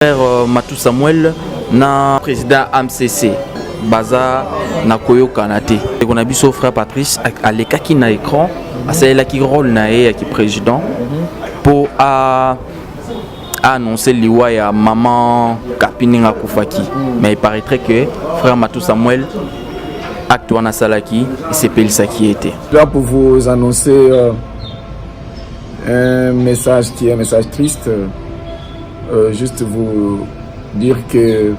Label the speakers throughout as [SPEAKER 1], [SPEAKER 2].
[SPEAKER 1] Frère euh, Matou Samuel na président AMCC baza na koyokana te. Ndeko na biso frère Patrice alekaki na écran asalelaki rôle na ye ya ki président mpo a a annoncé liwa ya maman Kapi ndenge akufaki, mais il paraîtrait que frère Matou Samuel acte wana asalaki esepelisaki ye te.
[SPEAKER 2] Là pour vous annoncer euh, un message qui est un message triste. Euh, juste vous dire que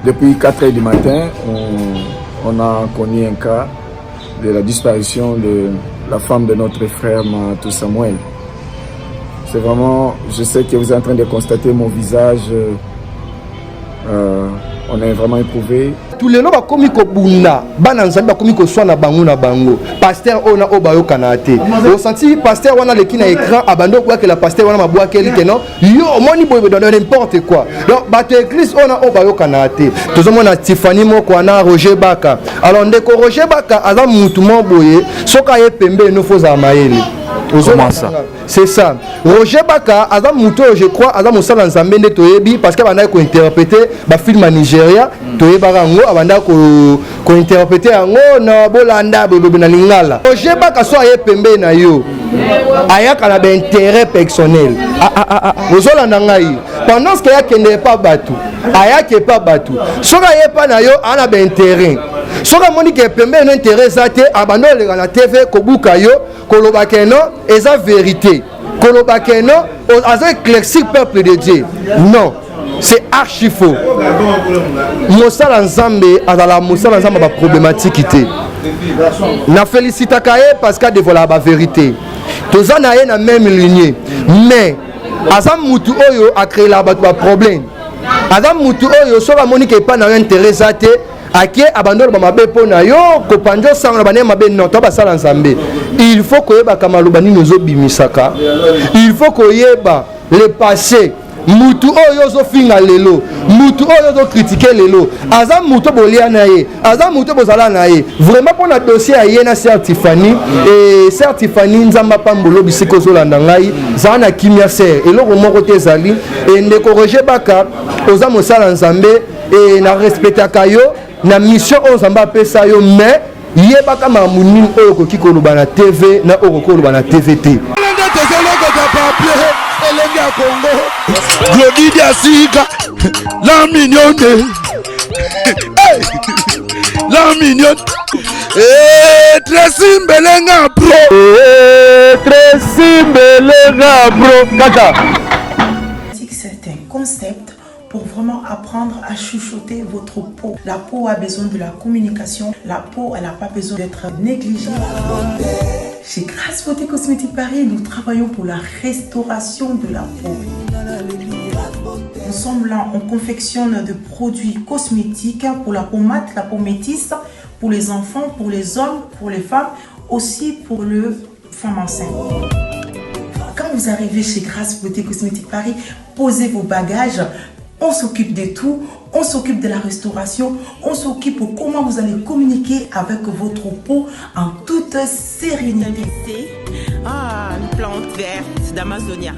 [SPEAKER 2] depuis 4 heures du matin, on, on a connu un cas de la disparition de la femme de notre frère Matou Samuel. C'est vraiment, je sais que vous êtes en train de constater mon visage. Euh, on est vraiment éprouvé.
[SPEAKER 3] Tu lelo bakomi kobunda, bana Nzambe bakomi koswana bango na bango, pasteur oyo na oyo bayokana te. Osanti pasteur wana aleki na écran, abandi obwakela pasteur wana mabwakeli ke non, yo omoni boye, dans n'importe quoi. Donc bato ya église oyo na oyo bayokana te. Tozomona Tiffany moko wana, Roger Baka. Alors ndeko Roger Baka aza mutu mo boye, soki aye pembeni no, fo ozala mayele.
[SPEAKER 1] Comment ça?
[SPEAKER 3] C'est ça. Roger Baka aza motu oyo, je crois, aza mosala Nzambe nde toyebi, parce que abandaki kointerpréter bafilm ya Nigeria. Toyebaka yango, abandaki kointerpréter yango na bolanda boyeboye na lingala. Roger Baka so aye pembeni na yo, ayaka na baintérêt personnel. Ozolanda ngai? Pendant ce que akende epa bato, ayaki epa bato, soki aye epa na yo, aa na baintérêt. Soki amoni ke pembeni no intérêt eza te, abandi oleka na TV kobuka yo, koloba ke non, eza vérité, koloba ke non, aza éclaircir peuple de Dieu. Non, c'est archi faux. Mosala Nzambe azala mosala Nzambe, baproblématique te. Na félicitaka ye parce que adévoilaka bavérité. Toza na ye na même lignée, mais aza mutu oyo acréelaka bato baproblème. Aza mutu oyo soki amoni ke epai na yo intérêt eza te, ake abandi oloba mabe mpo na yo, kopanza osango na bandenge mabe. Non, to basala Nzambe, il faut koyebaka maloba nini ozobimisaka, il faut koyeba le passé. Mutu oyo ozofinga lelo, mutu oyo ozocritiquer lelo, aza mutu bolia na ye, aza mutu bozala na ye vraiment. Mpo na dossier ya ye na sœur Tiffany, e sœur Tiffany, Nzambe apambolo bisika ozolanda ngai, zala na kimia sœur, eloko moko te ezali. E ndeko Roger Baka, oza mosala Nzambe e na respectaka yo na mission oyo Nzambe apesa yo, mais yebaka makambo nini oyo okoki koloba na TV na oyo okoki koloba na TV te.
[SPEAKER 4] Nde tozolokota papier elenge ya Kongo, Glodi Diasika, la mignonne. Hey! La mignonne. Eh, Tracy Mbelenga bro.
[SPEAKER 3] Eh, Tracy Mbelenga bro kaka.
[SPEAKER 5] C'est un concept pour vraiment apprendre à chouchouter votre peau. La peau a besoin de la communication. La peau, elle n'a pas besoin d'être négligée. Chez Grâce Beauté Cosmétique Paris, nous travaillons pour la restauration de la peau. Nous sommes là, on confectionne de produits cosmétiques pour la peau mate, la peau métisse, pour les enfants, pour les hommes, pour les femmes, aussi pour le femmes enceintes. Quand vous arrivez chez Grâce Beauté Cosmétique Paris, posez vos bagages. On s'occupe de tout, on s'occupe de la restauration, on s'occupe de comment vous allez communiquer avec votre peau en toute sérénité.
[SPEAKER 6] Ah, une plante verte d'Amazonia.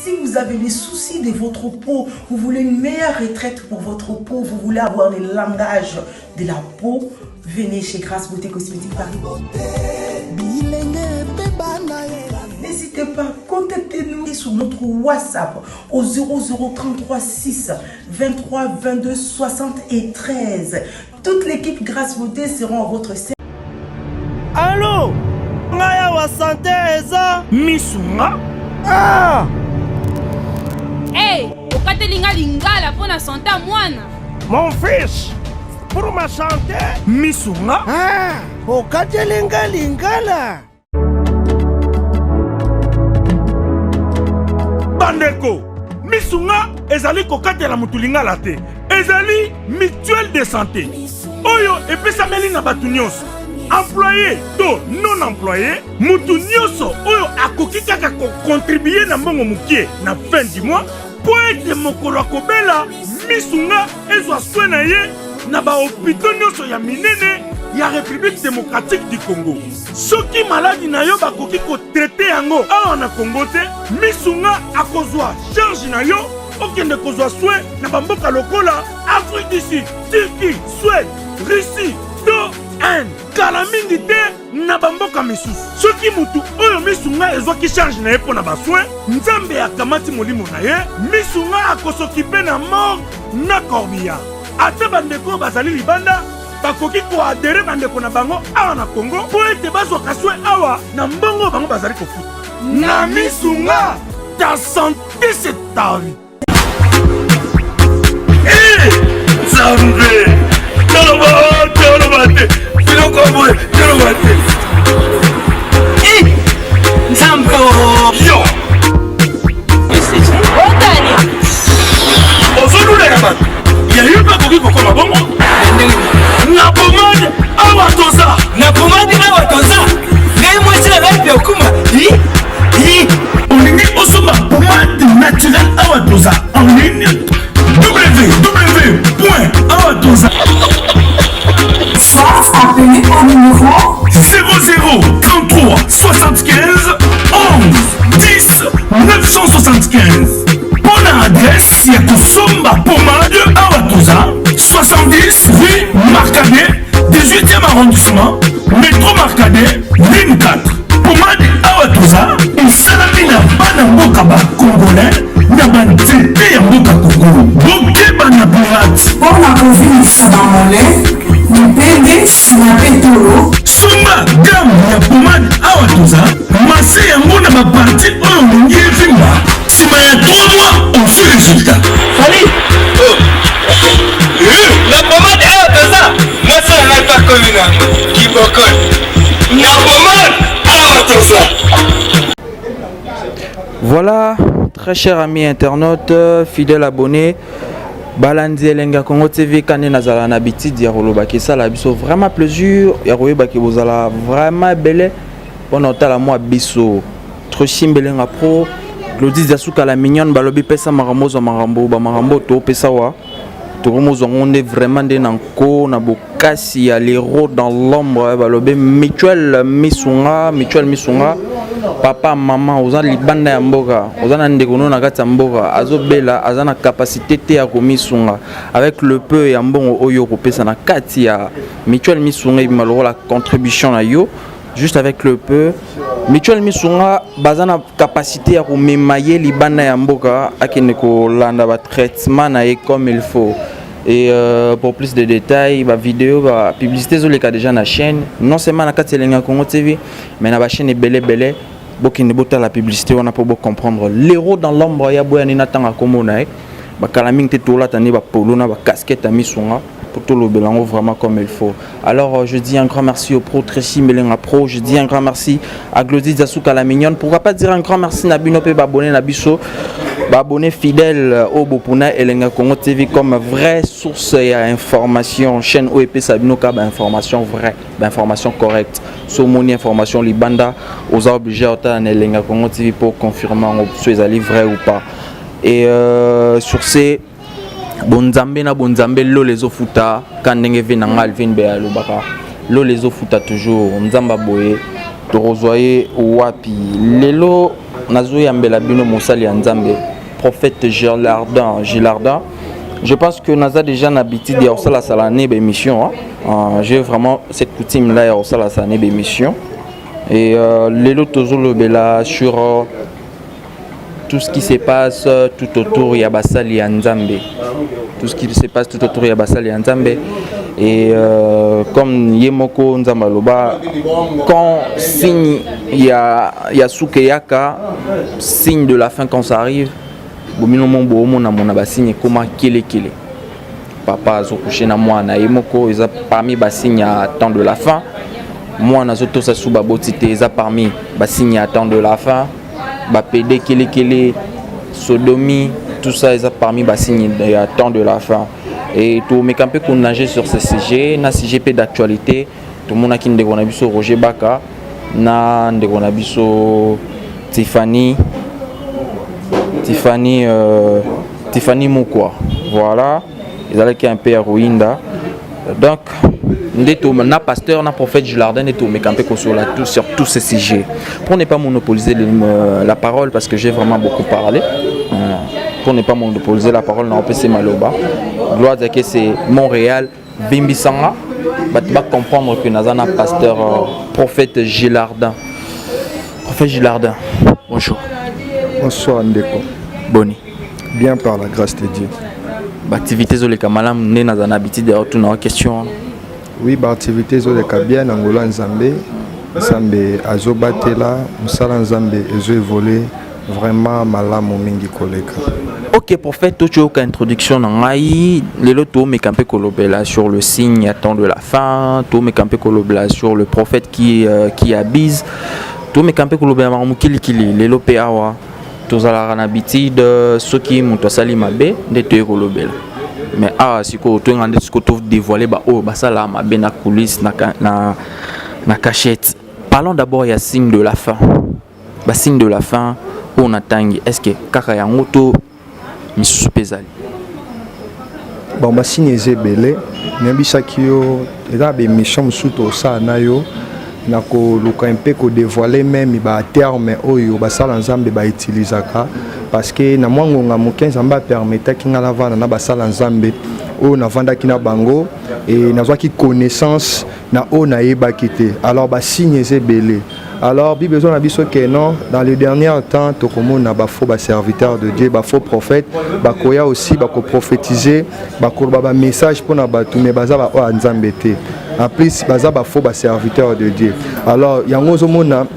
[SPEAKER 5] Si vous avez les soucis de votre peau, vous voulez une meilleure retraite pour votre peau, vous voulez avoir le langage de la peau, venez chez Grâce Beauté Cosmétique Paris. N'hésitez pas, contactez-nous sur notre WhatsApp au 0033 6 23 22 73. Toute l'équipe Grâce Beauté seront à votre service.
[SPEAKER 7] Allo, ngai awa, santé eza
[SPEAKER 8] misunga.
[SPEAKER 7] Ah!
[SPEAKER 9] Hey, okateli nga lingala mpo na santé ya mwana.
[SPEAKER 7] Mon fils, pour ma santé.
[SPEAKER 8] Misunga.
[SPEAKER 7] Ah, okateli nga lingala.
[SPEAKER 8] Bandeko, misunga ezali kokatela motu lingala te, ezali mutuelle de santé oyo epesameli na bato nyonso, employé to non employé. Motu nyonso oyo akoki kaka kocontribuer na mbongo mokie na fin du mois mpo ete mokolo akobela, misunga ezwa soin na ye na bahôpitaux nyonso ya minene ya République démocratique du Congo. Soki maladi na yo bakoki kotraiter yango awa na Congo te, misunga akozwa charge na yo. Okende kozwa soin na bamboka lokola Afrique du Sud, Turquie, Suède, Russie to Inde. Kala mingi te na bamboka misusu. Soki mutu oyo misunga ezwaki charge na ye mpo na basoin, Nzambe akamati molimo na ye, misunga akosokipe na morgue na corbillard. Ata bandeko oyo bazali libanda bakoki koadere bandeko na bango awa na Congo mpo ete bazwaka soin awa na mbongo oyo bango bazali kofuta. Na misunga, ta sante c'est ta vie.
[SPEAKER 4] Eh, Nzambe, toloba toloba te biloko boye toloba te.
[SPEAKER 6] Eh, Nzambe
[SPEAKER 4] yo ozolulaka bato ya yo mpe akoki kokoma bongo na pomade awa toza
[SPEAKER 6] na pomade awa toza ngai mwasi na ngai mpe okuma
[SPEAKER 4] olingi osomba pomade naturel awa toza en ligne www awa toza
[SPEAKER 5] Soit appelez au numéro
[SPEAKER 4] 00 33 75 11 10 975 mpo na adresse ya kosomba pomade awa toza 70 rue Marcadet, 18e arrondissement, métro Marcadet, ligne 4. Pomade awa toza esalami na bana mboka ba congolais na banzete ya mboka Congo. Bokeba na pirate.
[SPEAKER 5] Mpo na kovimbisa bamole, mipende, nsima mpe tolo.
[SPEAKER 4] Somba gamme ya pomade awa toza, mase yango na baparti oyo olingi evimba. Nsima ya 3 mois ozwi résultat.
[SPEAKER 6] Fally! Oh. Na pomade awa toza, mwasi na ngai mpe akomi na kibokol. Na pomade awa toza.
[SPEAKER 1] Voilà, très cher ami internaute, fidèle abonné, balandi elengi ya Congo TV kande nazala na habitude ya kolobaki esala biso vraiment plaisir ya koyebaki bozala vraiment ebele mpona otala mwa biso Tracy Mbelenga Pro Glody Diasuka la mignonne balobi pesa makambo ozwa makambo bamakambo topesa wa tokomozwa ngo nde vraiment nde na nko na bokasi ya l'héros dans l'ombre balobi mutuelle misunga mutuelle misunga papa mama oza libanda ya mboka oza na ndeko no na kati ya mboka azobela aza na capacité te ya komisunga avec le peu ya mbongo oyo okopesa na kati ya mutuelle misunga ebima lokola contribution na yo juste avec le peu mutuelle misunga baza na capacité ya komema ye libanda ya mboka akende kolanda batraitement na ye comme il faut. Et pour plus de détails, ba vidéo, ba publicité ezoleka déjà na chaîne, non seulement na kati elengi ya Congo TV, mais na bachaîne ebele ebele. Bokende botala publicité wana mpo bocomprendre l'héros dans l'ombre ya boyani na ntanga kombo na ye. Bakala mingi te tolata nde bapolo na bacasquette ya misunga pour tolobela yango vraiment comme il faut. Alors je dis un grand merci au pro Tracy Mbelenga Pro, je dis un grand merci à Glody Diasuka la mignonne, pourquoi pas dire un grand merci na bino pe babonné na biso, babonné fidèle au Bopuna Elenga Congo TV comme vraie source ya information, chaîne oyo epesa bino ka ba information vraie, ba information correcte. So moni information libanda oza obligé otala na Elenga Congo TV pour confirmer yango so ezali vrai ou pas. Et sur ce, bonzambe na bonzambe lolo ezofuta ka ndenge ve na nga Alvin Beya alobaka lolo ezofuta toujours. Nzambe boye tokozwa ye wapi? Lelo nazoyambela bino mosali ya Nzambe, prophète Gilardin. Gilardin, je pense que naza déjà na habitude ya kosalasala ne baémission, hein. J'ai vraiment cette coutume là ya kosalasala ne baémission. Et lelo tozolobela sur tout ce qui se passe tout autour ya basali ya Nzambe, tout ce qui se passe tout autour ya basali ya Nzambe. Et comme ye moko Nzambe aloba, quand signe ya suka eyaka, signe de la fin, quand ça arrive, bomino mo boomona mona basigne ekoma kelekele, papa azocoucher na mwana ye moko, eza parmi basigne ya temps de la fin. Mwana azotosa su baboti te, eza parmi basigne ya temps de la fin. Bapédé kelekele, sodomie, tout ça eza parmi basigne ya temps de la fin. Et tomeka mpe konager sur ce sujet na sujet mpe d'actualité. Tomonaki ndeko na biso Roger Baka na ndeko na biso Tiffany Mukwa. Voilà, ezalaki un peu ya koyinda. Donc nde to na pasteur na prophète Gilardin nde tomeka mpe kosola tout sur tous ces sujets pour ne pas monopoliser la parole, parce que j'ai vraiment beaucoup parlé. Pour ne pas monopoliser la parole, na opesi maloba. Gloire Diakese Montréal, Bimbisanga. Bato ba comprendre que naza na pasteur prophète Gilardin. Prophète Gilardin, bonjour.
[SPEAKER 10] Bonsoir ndeko.
[SPEAKER 1] Boni.
[SPEAKER 10] Bien par la grâce de Dieu.
[SPEAKER 1] Ba activité ezoleka malamu nde naza na habitude ya otuna wa question wana.
[SPEAKER 10] Oui, ba activité ezoleka bien na ngolo ya Nzambe. Nzambe azobatela mosala, Nzambe ezoévolue vraiment malamu mingi koleka.
[SPEAKER 1] Ok prophète, toyoka introduction na ngai. Lelo tomeka mpe kolobela sur le signe ya temps de la fin, tomeka mpe kolobela sur le prophète qui abuse, tomeka mpe kolobela makambo kilikili. Lelo mpe awa tozalaka na habitude, soki moto asali mabe nde toye kolobela, mais awa sikoyo toyenga nde sikoyo todévoile baoyo basalaka mabe na coulisse, na cachette. Parlons d'abord ya signe de la fin. Basigne de la fin oyo natangi, est ce que kaka yango to misusu mpe ezali?
[SPEAKER 10] Bon, basigne eza ebele. Nayebisaki yo, eza na baémission mosusu tosala na yo na koluka mpe kodévoile même baterme oyo basala Nzambe bautilisaka, parce que na mwa ngonga moke Nzambe apermetaki nga navanda na basala Nzambe oyo navandaki na bango e nazwaki connaissance na oyo nayebaki te. Alors basigne eza ebele. Alors Bible eza na biso ke non, dans le dernier temps tokomona bafaux baserviteur de Dieu, bafaux prophète bakoya aussi, bakoprophétise, bakoloba bamessage mpona bato, mais baza baoyo ya Nzambe te. En plus baza bafaux baserviteur de Dieu. Alors yango ozomona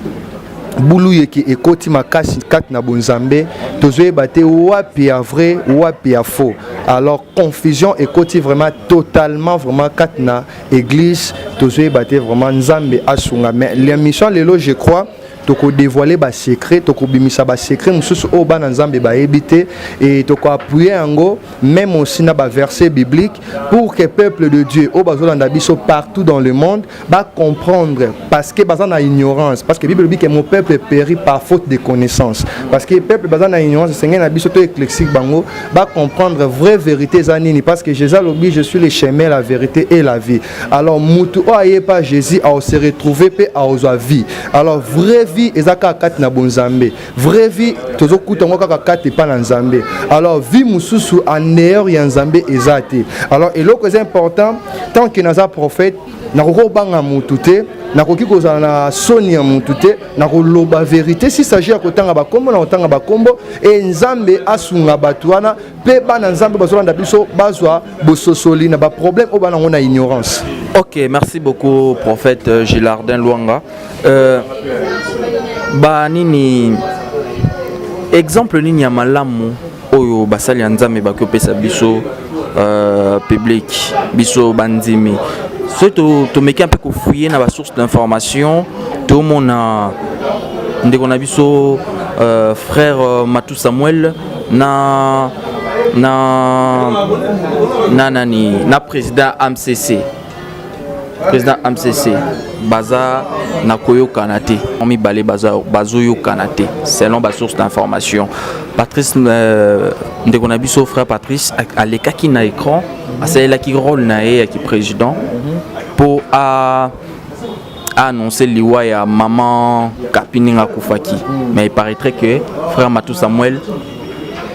[SPEAKER 10] bulu yeke ekoti makasi kati na bonzambe, tozoyeba te wapi ya vrai, wapi ya faux. Alors confusion ekoti vraiment totalement, vraiment kati na église, tozoyeba te vraiment. Nzambe asunga. Mais l'émission lelo, je crois tokodévoile basecret, tokobimisa basecret mosusu oyo bana Nzambe bayebi te e tokoappuye yango même aussi na baverset biblique pour que peuple de Dieu oyo bazolanda biso partout dans le monde bacomprendre, parce que baza na ignorance, parce que Bible elobi ke mon peuple périt par faute de connaissance. Parce que peuple baza na ignorance, esengeli na biso to éclaircir bango, bacomprendre vraie vérité eza nini, parce que Jésus alobi: «Je suis le chemin, la vérité et la vie.» Alors mutu oyo ayeba Jésus aose retrouver mpe aozwa vie. Alors vraie vie eza kaka kati na bonzambe. Vraie vie tozokuta yango kaka kati epa na Nzambe. Alors vie mosusu en dehors ya Nzambe eza te. Alors eloko eza important, tant que naza prophète, nakoki kobanga mutu te, nakoki kozala na soni ya mutu te, nakoloba vérité. Si s'agit ya kotanga bakombo, na kotanga bakombo e Nzambe asunga bato wana mpe bana Nzambe bazolanda biso bazwa bososoli na baproblème oyo bana yango na ignorance.
[SPEAKER 1] Ok, merci beaucoup prophète Gilardin Luanga. Ba nini, exemple nini ya malamu oyo basali ya Nzambe bakoki kopesa biso, public, biso bandimi? Soki tomeki mpe kofouiller na basource d'information, tomona ndeko na biso frère Matou Samuel na nani, na président AMCC, président AMCC baza na koyokana te. Mibale bazoyokana te selon basource d'information. Patrice, ndeko na biso frère Patrice alekaki na écran, asalelaki rôle na ye ya président mpo a annoncé liwa ya maman Kapi ndenge akufaki, mais il paraîtrait que frère Matou Samuel,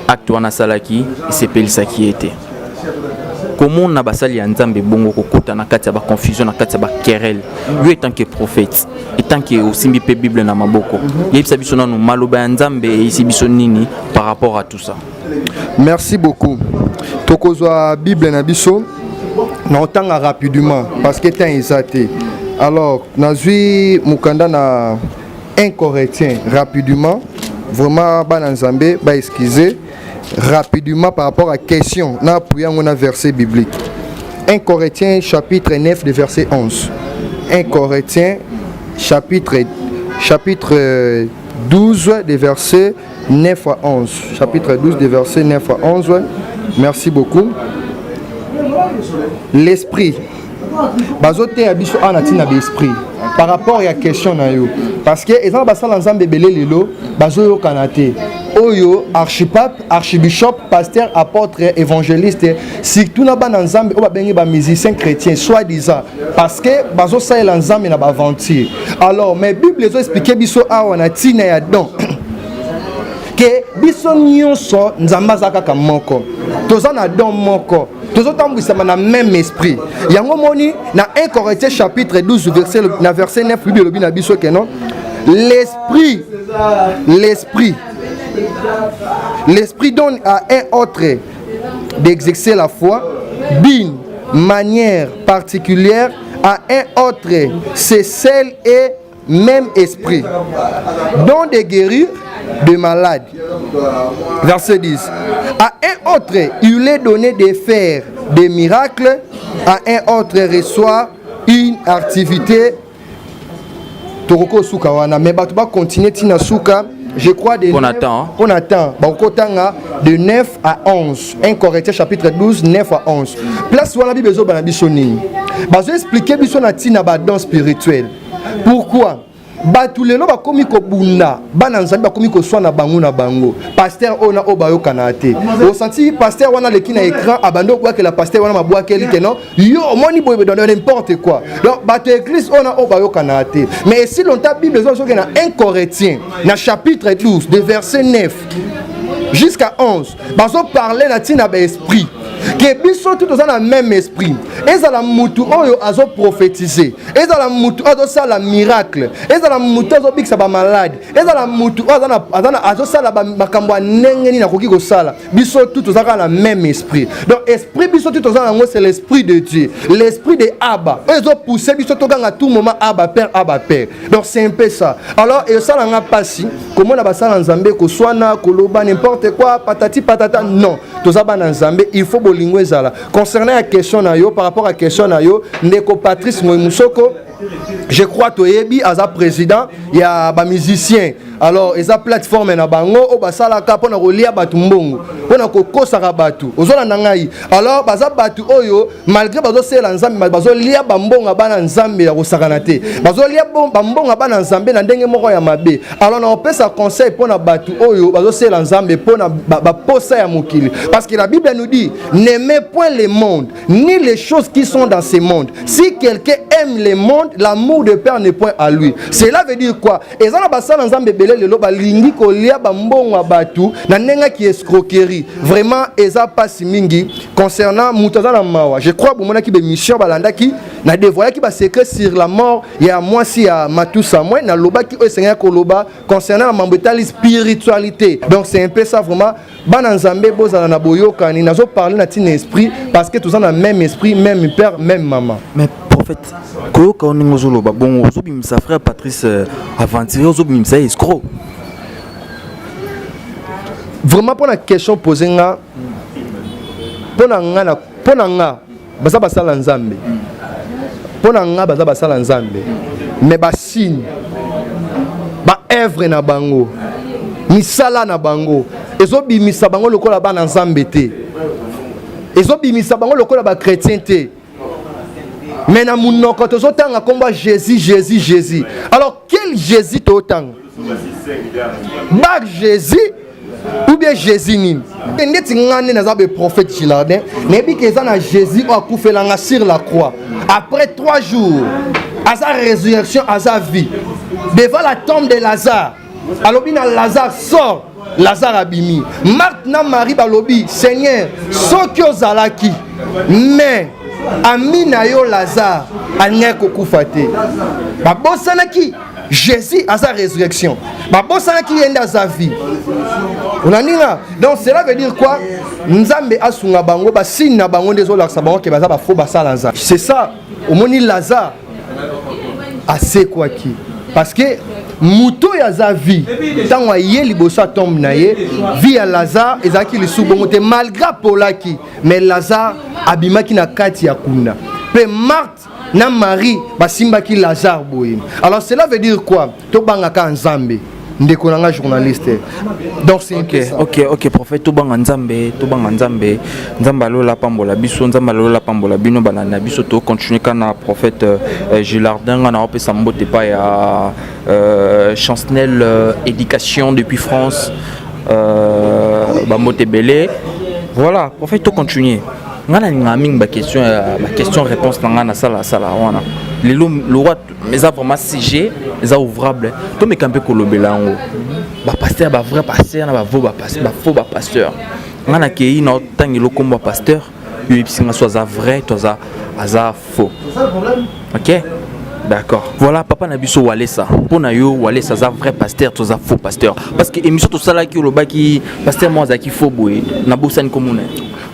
[SPEAKER 1] acte wana asalaki esepelisaki ye te. Komona basali ya Nzambe bongo kokota na kati ya baconfusion, na kati ya baquerelle, yo en tant que prophète, en tant que osimbi mpe Bible na maboko, yebisa biso nanu maloba ya Nzambe eyisi biso nini par rapport à tout ça?
[SPEAKER 10] Merci beaucoup. Tokozwa Bible na biso na otanga rapidement parce que temps eza te. Alors nazwi mokanda na 1 Corinthiens rapidement, vraiment bana Nzambe baexcuse, rapidement par rapport à question na appuyer yango na verset biblique. 1 Corinthiens chapitre 9 de verset 11, 1 Corinthiens chapitre 12 de verset 9 à 11, chapitre 12 de verset 9 à 11. Merci beaucoup. L'esprit bazoteya biso awa na ntina baesprit par rapport ya question na yo, parce que eza na basala Nzambe ebele lelo bazoyokana te. Oyo archipape, archibishop, pasteur, apôtre, évangéliste, surtout na bana Nzambe oyo babengi bamusicien chrétien soi disant, parce que bazosalela Nzambe na baaventure. Alors mais Bible ezoexplike biso awa na ntina ya don.
[SPEAKER 3] Ke biso nyonso Nzambe aza kaka moko, toza na don moko, tozotambwisama na même esprit. Yango moni na 1 Corinthiens chapitre 12 verset, na verset 9, Bible elobi na biso ke non, l'esprit donne à un autre d'exercer la foi d'une manière particulière, à un autre c'est celle et même esprit don de guérir de malades. Verset 10: à un autre il est donné de faire des miracles, à un autre reçoit une activité. Tokoki osuka wana, mais bato bacontinue ntina suka, je crois de
[SPEAKER 1] Mpona temps.
[SPEAKER 3] Mpona temps, bakokotanga de 9 à 11. 1 Corinthiens chapitre 12, 9 à 11. Place wana, Bible ezobana biso nini? Bazoexpliquer biso na ntina badon spirituel. Pourquoi bato lelo bakomi kobunda? Bana Nzambe bakomi koswana bango na bango. Pasteur oyo na oyo bayokana te. Osanti pasteur wana aleki na écran, abandi obwakela pasteur wana, mabwakeli ke non, yo omoni boye, dans n'importe quoi. Donc bato ya église oyo na oyo bayokana te. Mais esi longtemps Bible eza soki na 1 Corinthien na chapitre 12, de verset 9 jusqu'à 11, bazoparle na ntina baesprit, ke biso tu toza na même esprit. Ezala mutu oyo azoprophétise, ezala mutu oyo azosala miracle, ezala mutu azobikisa bamalade, ezala mutu oyo azosala makambo ya ndenge nini akoki kosala, biso tu toza kaka na même esprit. Donc esprit biso tu toza nango, c'est l'esprit de Dieu, l'esprit de Abba, oyo ezopousse biso tokanga tout moment Abba Père, Abba Père. Donc c'est un peu ça. Alors esalanga mpasi komona basala Nzambe koswana, koloba n'importe quoi, patati patata. Non, toza bana Nzambe, il faut bolingo ezala. Concernant ya question na yo, par rapport à question na yo, ndeko Patrice Moi Musoko, je crois toyebi, aza président ya bamusicien. Alors eza plateforme na bango oyo basalaka mpona kolia bato mbongo, mpona kokosaka bato. Ozolanda ngai? Alors baza bato oyo, malgré bazosalela Nzambe, bazolia bambongo bana Nzambe ya kosakana te. Bazolia bambongo bana Nzambe na ndenge moko ya mabe. Alors na opesa conseil mpona bato oyo bazosalela Nzambe mpona baposa ya mokili, parce que la Bible nous dit: «N'aimez point le monde ni les choses qui sont dans ce monde. Si quelqu'un aime le monde, l'amour de Père n'est point à lui.» Cela veut dire quoi? Eza na basala Nzambe ebele lelo balingi kolia bambongo ya bato na ndenge ya escroquerie. Vraiment eza mpasi mingi. Concernant moto aza na mawa, je crois bomonaki bémission balandaki na dévoilaki basecret sur la mort ya mwasi ya Matu Samuel. Nalobaki oyo esengaki koloba concernant na mambo etali spiritualité. Donc c'est un peu ça. Vraiment, bana Nzambe, bozala na boyokani. Nazoparle na ntina esprit, parce que toza na même esprit, même père, même maman.
[SPEAKER 1] Mais prophète, koyoka ndenge ozoloba bongo, ozobimisa frère Patrice aventurier, ozobimisa ye escroc.
[SPEAKER 3] Vraiment, mpona question pose nga, mpo na nga baza basala Nzambe. Mpo na nga baza basala Nzambe, mais basigne, baœuvre na bango, misala na bango ezobimisa bango lokola bana Nzambe te, ezobimisa bango lokola bachrétien te. Mais na monoko tozotanga nkombo ya Jésus, Jésus, Jésus. Alors quel Jésus tozotanga? Bar Jésus ou bien Jésus nini? Ndeti nga nde naza be prophète Gilardin, nayebi ke eza na Jésus oyo akufelanga sur la croix, après 3 jours aza résurrection, aza vie. Devant la tombe de Lazare, alobi na Lazare: «Sort.» Lazare abimi. Marthe na Marie balobi: «Seigneur, soki ozalaki, mais ami na yo Lazare alingaki kokufa te.» Babosanaki Jésus aza résurrection, babosanaki ye nde aza vie. Olandi nga? Donc cela veut dire quoi? Nzambe asunga bango. Basigne na bango nde ezolakisa bango ke baza bafaux basala Nzambe. C'est ça. Omoni, Lazare asekwaki parce que moto oyo aza vie, ntango aye liboso ya tombe na ye, vie ya Lazare ezalaki lisusu bongo te. Malgré apolaki, mais Lazare abimaki na kati ya kunda, mpe Marthe na Marie basimbaki Lazare boye. Alors cela veut dire quoi? Tobangaka Nzambe, ndeko na nga journaliste. Donc c'est
[SPEAKER 1] Ok, ok, prophète, tobanga Nzambe, tobanga Nzambe. Nzambe alola pambola biso, Nzambe alola pambola bino balanda biso. Tocontinue kaka na prophète Gilardin. Nga na opesa mbote epai ya Chancnel Éducation depuis France, bambote ebele. Voilà, prophète, tocontinue. Ngai nalingaka mingi baquestion ya baquestion réponse na ngai nasala sala wana lelo lokwa eza vraiment sujet eza ouvrable, tomeka mpe kolobela yango. Bapasteur, bavrai pasteur na bafaux bapasteur. Ngai nakei na otangela okombo ya pasteur, yo oyebisi nga so aza vrai to aza faux. Ok, d'accord. Voilà, papa na biso Walesa, mpo na yo Walesa aza vrai pasteur to aza faux pasteur? Parce que émission tosalaki, olobaki pasteur moko azalaki faux boye, nabosani komona.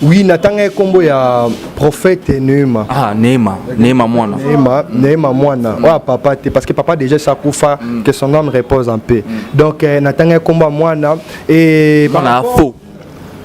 [SPEAKER 3] Oui, natanga nkombo ya prophète Neema.
[SPEAKER 1] Ah, Neema, Neema mwana.
[SPEAKER 3] Neema, Neema mwana oyo papa te, parce que papa déjà sakufa, que son âme repose en paix. Donc natanga nkombo ya mwana et
[SPEAKER 1] mwana faux.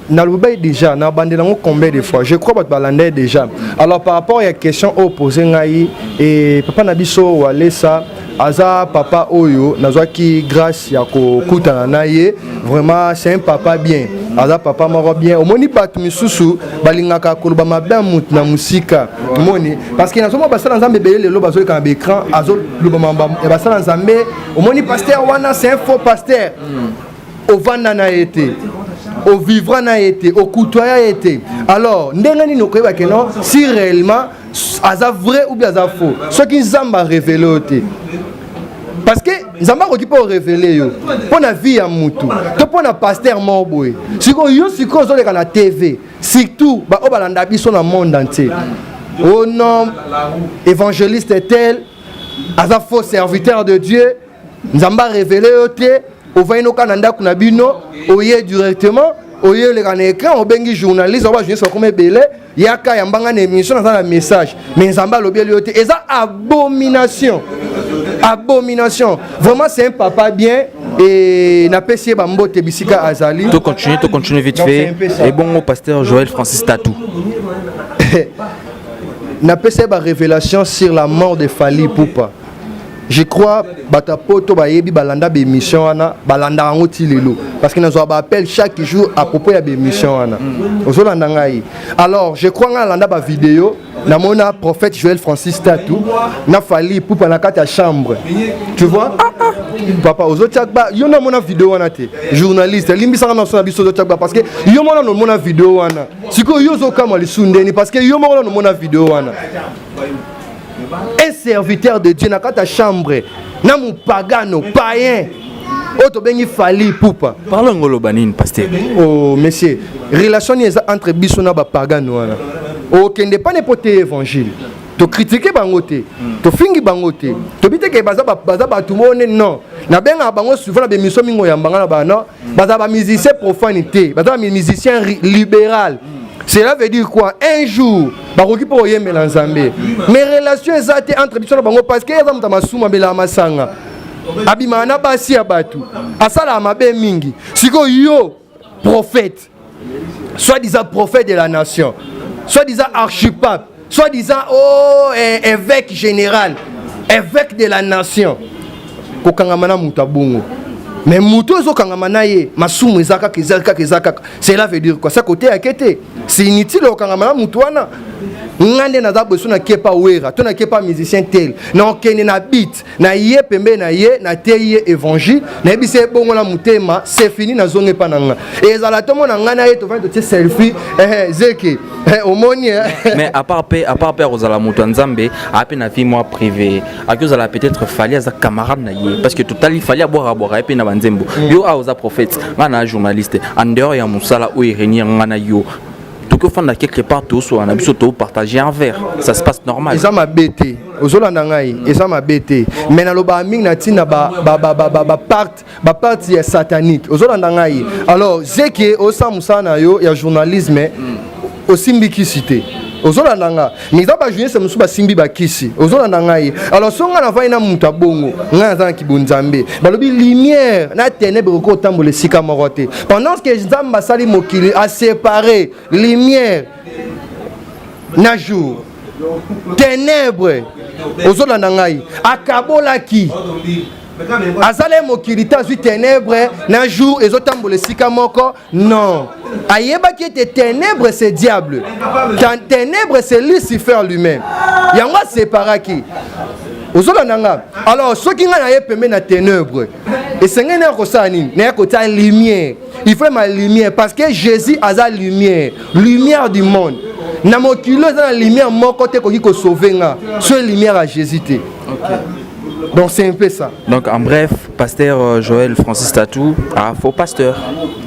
[SPEAKER 3] Nalobaki déjà, nabandela yango combien de fois? Je crois bato balanda déjà. Alors, par rapport ya question oyo pose ngai e papa na biso Walesa, aza papa oyo nazwaki grâce ya kokutana na ye. Vraiment, c'est un papa bien, aza papa moko bien. Omoni, bato misusu balingaka koloba mabe ya motu na mosika, omoni, parce que nazomona basala Nzambe ebele lelo bazoleka na baécran, azoloba makambo ya basala Nzambe. Omoni, pasteur wana, c'est un faux pasteur. Ovanda na ye te, ovivra na ye te, okutoya ye te, alors ndenge nini okoyeba ke non, si réellement aza vrai ou bien aza faux, soki Nzambe arévéler yo te? Parce que Nzambe akoki mpe orévéler yo mpo na vie ya mutu to mpo na pasteur moko boye. Sikoyo yo, sikoyo ozoleka na TV, surtout baoyo balanda biso na monde entier: oh non, évangéliste tel aza faux serviteur de Dieu. Nzambe arévéler yo te, ovandi noka na ndako na bino, oye directement, oye oleka na écran, obengi journaliste, oba journaliste bakoma ebele, yaka yambanga na émission, naza na message, mais Nzambe alobeli yo te. Eza abomination, abomination. Vraiment, c'est un papa bien et napesi ye bambote bisika azali.
[SPEAKER 1] To continuer, to continuer vite.
[SPEAKER 3] Donc, c'est
[SPEAKER 1] fait
[SPEAKER 3] un peu ça.
[SPEAKER 1] Et bongo pasteur Joël Francis Tatou?
[SPEAKER 3] Napesa ye barévélation sur la mort de Fally Ipupa. Je crois bato ya poto bayebi, balanda baémission wana, balandaka yango ti lelo, parce que nazwa baappel chaque jour à propos ya baémission wana. Ozolanda ngai? Alors, je crois ngai nalanda bavideo, namona prophète Joël Francis Tatu na Fally Ipupa na kati ya chambre. Tu vois, papa, ozotia ba yo namona video wana te. Journaliste, elimbisaka na so na biso, ozotia ba parce que yo mona nomona video wana. Sikoyo yo ozokamwa lisu ndeni? Parce que yo moko nomona video wana, un serviteur de Dieu na kati ya chambre na mopagano, païen oyo tobengi Fally Ipupa.
[SPEAKER 1] Parle ngo, oloba nini, pasteur?
[SPEAKER 3] Oh monsieur, relation nini eza entre biso na bapagano wana? Okende pane mpo te évangile, tocritiquer bango te, tofingi bango te, tobi te ke baza bato moko nde. Non, nabengaka bango souvent na bémission mingi oyambanga na bana, baza bamusicien profane te, baza bamusicien libéral. Cela veut dire quoi? Un jour bakoki mpo koyembela Nzambe, mais relation eza te entre biso na bango, parce que eza moto ya masumu, abelaka masanga, abimaka na basi ya bato, asalaka mabe mingi. Sikoyo yo prophète, soi-disant prophète de la nation, soi-disant archipape, soi-disant, oh, évêque général, évêque de la nation, kokangama na moto abongo, mais moto ozokangama na ye, masumu eza kaka, eza kaka, eza kaka. Cela veut dire quoi? Sa kote yake te, c'est inutile okangama na moto wana. Nga nde naza boye, so nakie pa Wera to nakie pa musicien tel, na okende na bit na ye pembeni na ye, nateyi ye évangile, nayebisi ye bongo na motema, c'est fini, nazongi epa na nga. Ezala tomona ngai na ye, tovandi, totie selfie, zeke omoni.
[SPEAKER 1] Mais à part mpe akozala moto ya Nzambe, aa mpe na vie mwa privé, aki ozala peut-être Fally aza camarade na ye, parce que totali Fally abwaka bwaka ye mpe na banzembo. Yo awa oza prophète, ngai na journaliste. En dehors ya mosala oyo eréunir ngai na yo, toki ofanda quelque part, tosola na biso, topartager un verre, ça se passe normal.
[SPEAKER 3] Eza mabe te, ozolanda ngai, eza mabe te, mais nalobaka mingi na ntina baparte ya satanique. Ozolanda ngai? Alors zeke osala mosala na yo ya journalisme, osimbi kisi te, ozolanda nga, mais eza bajournaliste mosusu basimbi bakisi. Ozolanda ngai? Alors so ngai navandi na moto abongo, ngai naza na kibonzambe. Balobi lumière na ténèbre okoki kotambola esika moko te. Pendant que Nzambe asali mokili, aséparé lumière na jour, ténèbre, ozolanda ngai, akabolaki, azala ye mokili te, azwi ténèbre na jour ezotambola esika moko. Non, ayebaki ete ténèbre, c'est diable, ténèbre, c'est Lucifer lui-même. Yango aseparaki. Ozolanda nga? Alors soki ngai naye pembe na ténèbre, esengeli naya kosala nini? Naya kotia lumière. Il faut ma lumière, parce que Jésus aza lumière, lumière du monde. Na mokili oyo eza na lumière moko te ekoki kosauve nga so lumière ya Jésus te. Donc c'est un peu ça.
[SPEAKER 1] Donc en bref, pasteur Joël Francis Tatou, ah, faux pasteur,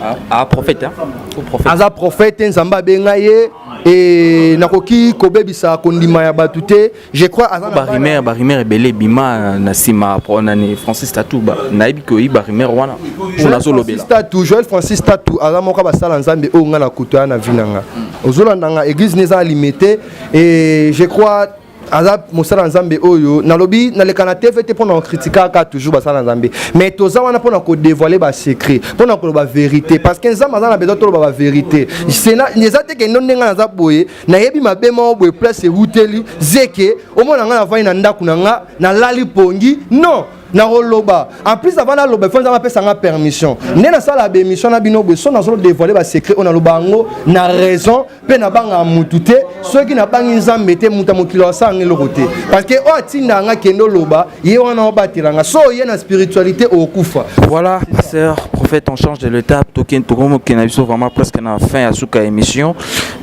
[SPEAKER 1] ah, ah, prophète, hein? Faux prophète.
[SPEAKER 3] Aza prophète, Nzambe abenga ye e nakoki kobebisa kondima ya bato te. Je crois aza na
[SPEAKER 1] Barumeur, barumeur ebele bima na nsima nani Francis Tatou, nayebi ke oyi barumeur wana mpo nazolobela.
[SPEAKER 3] Francis Tatu, Joël Francis Tatu aza moko basala Nzambe oyo nga na kutu ya na vie na nga. Ozolanda nga, église ne eza limité et je crois aza mosala Nzambe oyo nalobi naleka na TV te mpona kokritikaka toujours basala Nzambe, mais toza wana mpona kodévoiler basecret, mpona koloba vérité, parce que Nzambe aza na besoin toloba bavérité. Eza te kendo ndenge naza boye, nayebi mabe moko boye place ewuteli zeke omona nga navandi na ndako na nga nalali pongi. Non, nakoloba. En plus, avant naloba, ifo Nzambe apesa nga permission. Nde nasala baémission na bino boye, so nazodévoiler basecret oyo, naloba yango na raison mpe nabangaka mutu te. Soki nabangi Nzambe te, mutu ya mokili asalanga eloko te, parce que oyo atindaka nga kende oloba, ye wana obatelanga. So oye na spiritualité, okokufa.
[SPEAKER 1] Voilà, pasteur prophète, on change de l'étape. Tokomokende na biso vraiment presque na fin ya suka émission.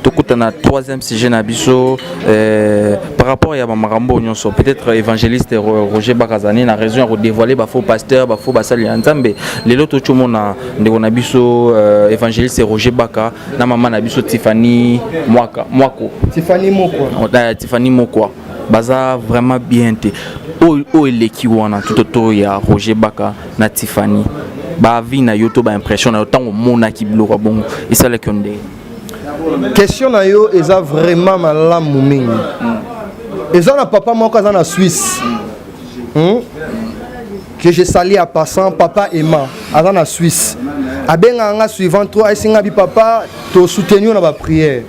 [SPEAKER 1] Tokuta na troisième sujet na biso par rapport ya bamakambo nyonso. Peut-être évangéliste Roger Bakazani na raison ya kodévoiler bafaux pasteur, bafaux basali ya Nzambe. Lelo totiomona ndeko na biso évangéliste Roger Baka na mama na biso Tiffany Mwaka Mwako.
[SPEAKER 3] Tiffany Mokwa.
[SPEAKER 1] Tiffany Mokwa, baza vraiment bien te. Oyo eleki wana tout autour ya Roger Baka na Tiffany, baavis na yo to baimpression na yo ntango omonaki biloko ya bongo, esalaki yo ndenge?
[SPEAKER 3] Question na yo eza vraiment malamu mingi. Eza na papa moko aza na Suisse, Que je salue en passant, papa Emma aza na Suisse. Abengaka nga suivant trop, ayesinga bi: "Papa, tosoutenir na baprière,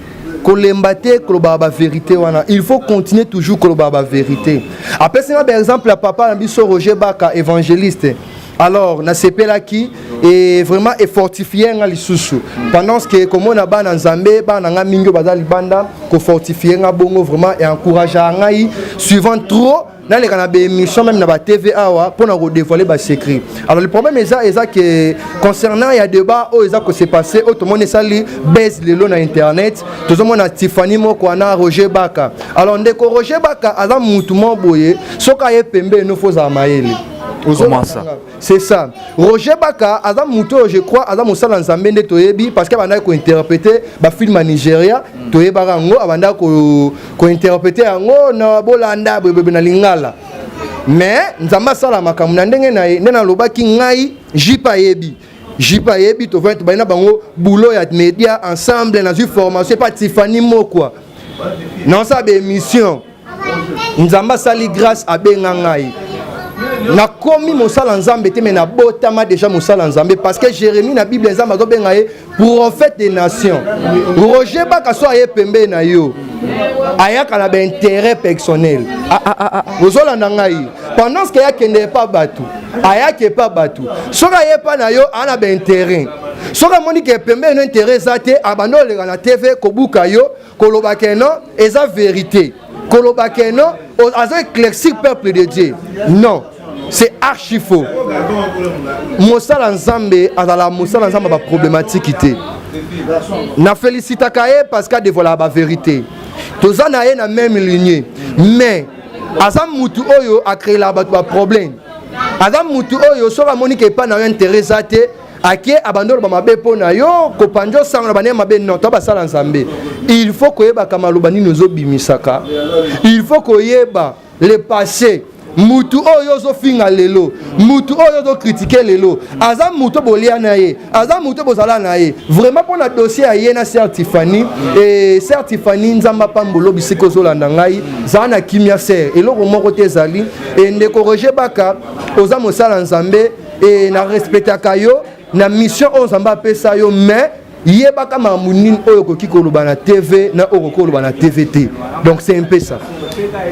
[SPEAKER 3] kolemba te kolobaka bavérité wana, il faut continuer toujours kolobaka bavérité." Apesi nga baexemple ya papa na biso Roger Baka, évangéliste. Alors nasepelaki et vraiment efortifie nga lisusu pendant ce que komona bana Nzambe, bana nga mingi oyo baza libanda, kofortifie nga bongo, vraiment encourageaka ngai suivant trop naleka na baémission, même na batv awa, mpona kodévoiler basecret. Alors le problème eza ke concernant ya débat oyo eza kose passer, oyo tomoni esali base lelo na internet, tozomona Tiffany moko wana, Roger Baka. Alors ndeko Roger Baka aza mutu mo boye, soki aye pembeni, faut ozala mayele.
[SPEAKER 1] Comment ça?
[SPEAKER 3] C'est ça. Roger Baka aza mutu oyo, je crois aza mosala Nzambe nde toyebi, parce que abandaki kointerpréter bafilm ya Nigeria, toyebaka yango, abandaki kointerpréter yango na bolanda boyeboye na lingala. Mais Nzambe asala makambo na ndenge na ye. Nde nalobaki ngai, jipe ayebi, jipe ayebi, tovandi, tobandi na bango boulot ya média ensemble. Nazwi formation epa Tiffany Mokwa, naosala baémission. Nzambe asali grâce, abenga ngai, nakomi mosala Nzambe te, me nabotama déjà mosala Nzambe, parce que Jérémie na Bible, Nzambe azobenga ye prophète des nations. Roger Baka, so aye pembeni na yo, ayaka na baintérêt personnel. Ozolanda ngai? Pendant ce que ayakende epa bato, ayaki epa bato, soki aye epa na yo, aa na baintérêt. Soki amoni ke pembeni no intérêt eza te, abandi oleka na TV kobuka yo, koloba ke non, eza vérité, koloba ke non, aza éclaircir peuple de Dieu. Non, c'est archi faux. Mosala Nzambe azala mosala Nzambe, baproblématique te. Na félicitaka ye parce que adévoilaka bavérité. Toza na ye na même lignée, mais aza mutu oyo acréelaka bato baproblème. Aza mutu oyo soki amoni ke epai na yo intérêt eza te, ake abandi oloba mabe mpo na yo, kopanja osango na bandenge mabe. Non, to basala Nzambe, il faut koyebaka maloba nini ozobimisaka, il faut koyeba le passé. Mutu oyo ozofinga lelo, mutu oyo ozocritiquer lelo, aza mutu bolia na ye, aza mutu bozala na ye. Vraiment, mpo na dossier ya ye na sœur Tiffany, e sœur Tiffany, Nzambe apambolo bisika ozolanda ngai, zala na kimia sœur, eloko moko te ezali. E ndeko Roger Baka, oza mosala Nzambe e na respectaka yo na mission oyo Nzambe apesa yo, mais yebaka makambo nini oyo okoki koloba na TV na oyo okoki koloba na TV te. Donc c'est un peu ça.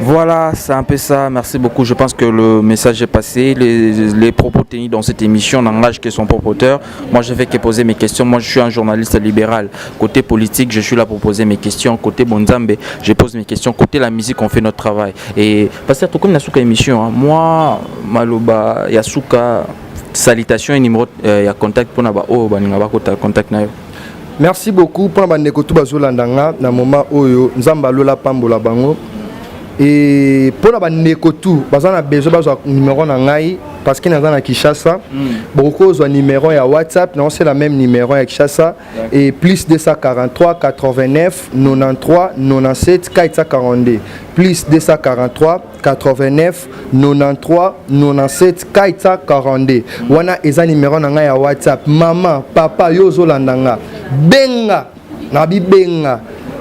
[SPEAKER 1] Voilà, c'est un peu ça. Merci beaucoup. Je pense que le message est passé. Les propos tenus dans cette émission n'engagent que son propre auteur. Moi, je vais que poser mes questions. Moi, je suis un journaliste libéral. Côté politique, je suis là pour poser mes questions. Côté Bonzambe, je pose mes questions. Côté la musique, on fait notre travail. Et parce que comme la émission, hein, moi, maloba ya suka, salutation et numéro ya contact pour na ba oh baninga ba contact na yo.
[SPEAKER 10] Merci beaucoup mpona bandeko tu bazolanda nga na moment oyo. Nzambe alola pambola bango. E mpona bandeko tu baza na besoin bazwa numéro na ngai, parce que naza na Kinshasa, bokoki kozwa numéro ya WhatsApp nango, c'est la même numéro ya Kinshasa et plus 243 89 93 97 442, plus 243 89 93 97 442. Wana eza numéro na ngai ya WhatsApp. Mama, papa, yo ozolanda nga, benga na bibenga.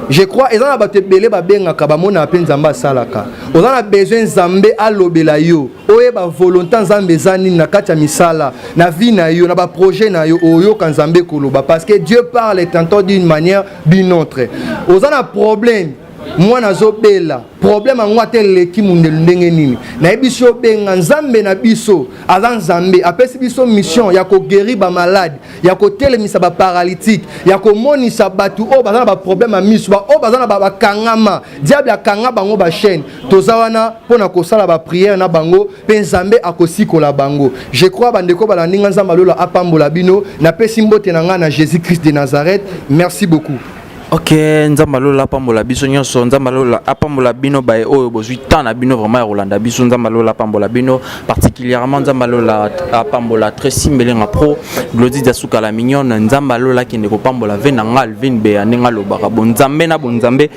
[SPEAKER 10] Je crois eza na bato ebele babengaka, bamonaka mpe Nzambe asalaka. Oza na besoin Nzambe alobela yo, oyeba volonté Nzambe eza nini na kati ya misala na vie na yo, na baprojet na yo, oyoka Nzambe koloba, parce que Dieu parle tantôt d'une manière, d'une autre. Oza na problème, mwana azobela, problème yango ata eleki mundelu ndenge nini, nayebi so obenga Nzambe na biso. Aza Nzambe, apesi biso mission ya koguérir bamalade, ya kotelemisa baparalytique, ya komonisa bato oyo baza na baproblème ya miso, baoyo baza na bakangama, diable akanga bango bachaîne. Toza wana mpona kosala baprière na bango mpe Nzambe akosikola bango. Je crois bandeko balandi nga, Nzambe alola apambola bino. Napesi mbote na ngai na Jésus Christ de Nazareth. Merci beaucoup.
[SPEAKER 1] Ok, Nzambe alola apambola biso nyonso. Nzambe alola apambola bino baye oyo bozwi temps na bino vraiment ya kolanda biso. Nzambe alola apambola bino particulièrement. Nzambe alola apambola Tracy Mbelenga Pro, Glodi Dasuka la mignonne. Nzambe alola akende kopambola ve na nga Alvin Beya, ndenge alobaka bonzambe na bonzambe,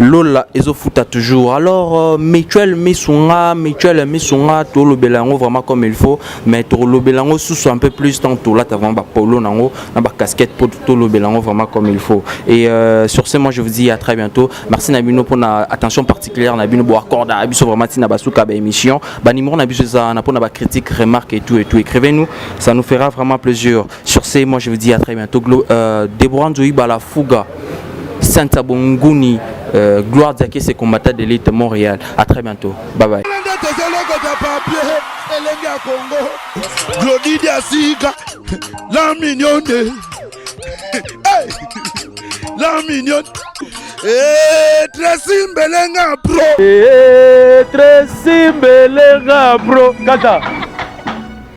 [SPEAKER 1] lola ezofuta toujours. Alors mutuelle Misunga, mutuelle Misunga, tolobela yango vraiment comme il faut, mais tolobela yango susu un peu plus tant tolata vraiment bapolo nango na bacasquette po tolobela yango vraiment comme il faut. Et sur ce, moi je vous dis à très bientôt. Merci na bino mpona attention particulière na bino boaccorder na biso vraiment ntina basuka baémission. Banuméro na biso eza wana mpona bacritique, remarque et tout et tout. Écrivez-nous, ça nous fera vraiment plaisir. Sur ce, moi je vous dis à très bientôt. Déborah Nzoyi Balafuga, Sainte Bonguni, Gloire Diake, c'est combattant d'élite Montréal. À très bientôt. Bye bye.
[SPEAKER 11] Tozolokota papier elenge ya Kongo, Glodidi asika la mignonne. Hey! La mignonne. Eh, Tracy Mbelenga Pro.
[SPEAKER 1] Eh, Tracy Mbelenga Pro. Kata.